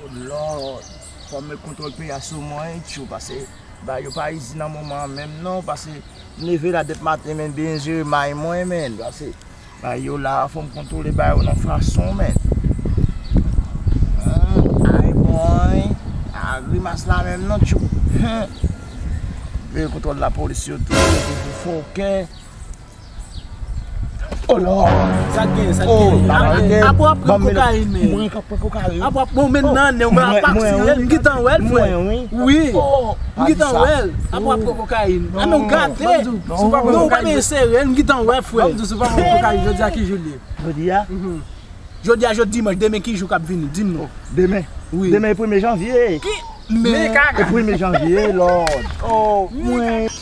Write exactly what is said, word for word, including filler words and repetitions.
Lòd, fò m met kontwòl peyi a sou mwen, tchou, pase ba yo pa izi nan moman an menm non, pase m leve la depi maten, men byen jere may mwen, men, pase ba yo la, fò m kontwole ba yo nan fason, men. Hmm, ay, bòy, a grimas la menm non, tchou. Hmm. Veye kontwòl lapolis yo tou, yo toujou fòkè. Oh Lord! Sa k gen, sa k gen? Apre w ap pran kokayin, men. Mwen k ap pran kokayin. Apre w ap, bon, men nan nen w, men ap aksire, m gentan wè l, frè. Wi. M gentan wè l. Apre w ap pran kokayin. A men w gate. Non, w pa men sere l, m gentan wè, frè. Ban m di w, si w pa pran kokayin, jodi a ki jou l ye? Jodi a? Jodi a, jodi dimanch, demen ki jou k ap vini? Di m non. Demen? Wi. Demen e premye janvye. Ki? Men. E premye janvye, Lord. Oh, mwen.